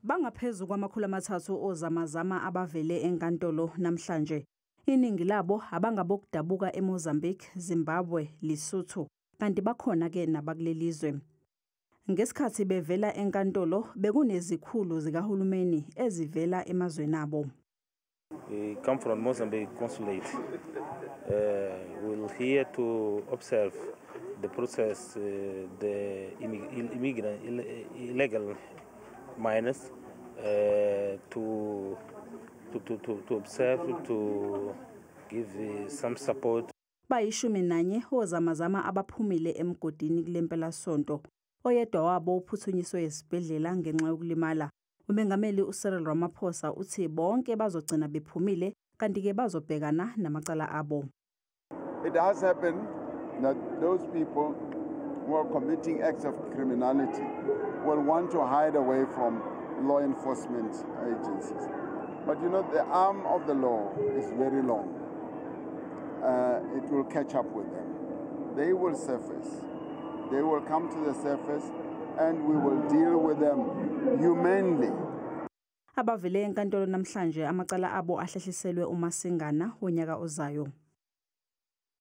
Bangaphezu kwama-300 ozamazama abavele enkantolo namhlanje. Iningi labo abangabokudabuka eMozambique, Zimbabwe, Lesotho, kanti bakhona-ke nabakuleli zwe. Ngesikhathi bevela enkantolo bekunezikhulu zikahulumeni ezivela emazweni abo. We come from Mozambique consulate. We're here to observe the process, the immigrant, illegal miners, to observe, to give some support. Bayishumi nanye ozamazama abaphumile emgodini kule mpelasonto. Oyedwa wabo uphuthunyiswe esibhedlela ngenxa yokulimala. Umengameli uCyril Ramaphosa uthi bonke bazogcina bephumile, kanti-ke bazobhekana namacala abo. It has happened that those people who are committing acts of criminality will want to hide away from law enforcement agencies. But the arm of the law is very long. It will catch up with them. They will surface. They will come to the surface and we will deal with them humanely. Abavele enkantolo namhlanje amacala abo ahlehliselwe uMasingana wonyaka ozayo.